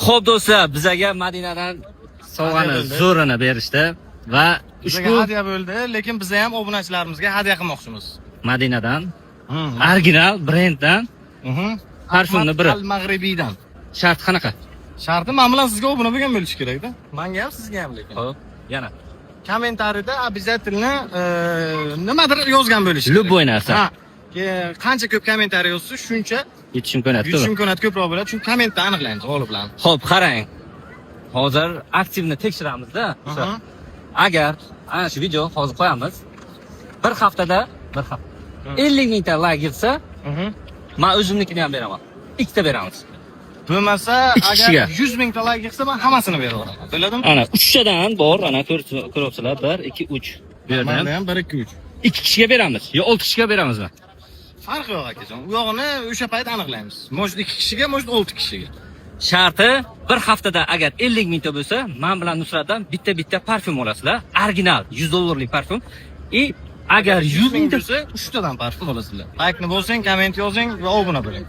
Xo'p, do'stlar, bizaga Madinadan sovg'ani Hadya bo'ldi. Zo'rini berishdi va Bizga ushbu hadya bo'ldi, lekin biz ham obunachilarimizga hadya qilmoqchimiz. Madinadan, original brenddan parfyumni biri. Al Mag'ribiydan. Sharti qanaqa? Sharti men bilan sizga obuna bo'lgan bo'lishi kerakda. Menga ham, sizga ham lekin. Xo'p, yana. Kommentariyda обязательно nimadir yozgan bo'lishi kerak. Любой narsa. Ha. Qancha ko'p kommentariy yozsa, shuncha Yutish imkoniyati yutish ko'p. Imkoniyati ko'proq bo'ladi. Chunki kommentda aniqlaymiz g'oliblarni. Xo'p, qarang. Hozir aktivni tekshiramizda. Agar ana shu video hozir qo'yamiz. Bir haftada, bir hafta 50 mingta layk yig'sa, men o'zimnikini ham beraman. Ikkita beramiz. Bo'lmasa, Ikki agar kishiga. 100 mingta layk yig'sa, men hammasini beraman. Bo'ladimi? Ana uchtadan bor, ana ko'ryapsizlar. 1, 2, 3. Bu yerda ham. Menda ham 1 2 3. Ikki kishiga beramiz yo olti kishiga beramizmi? Farqi yo'q, akajon. U yog'ini o'sha payt aniqlaymiz. Может, 2 kishiga, может, 6 kishiga. Sharti, bir haftada agar 50 mingta bo'lsa, man bilan Nusratdan bitta bitta parfyum olasizlar, original 100 dollarlik parfyum. И agar 100 100 ming mingta bo'lsa, 3 tadan parfum olasizlar. Laykni bosing, komment yozing va obuna bo'ling.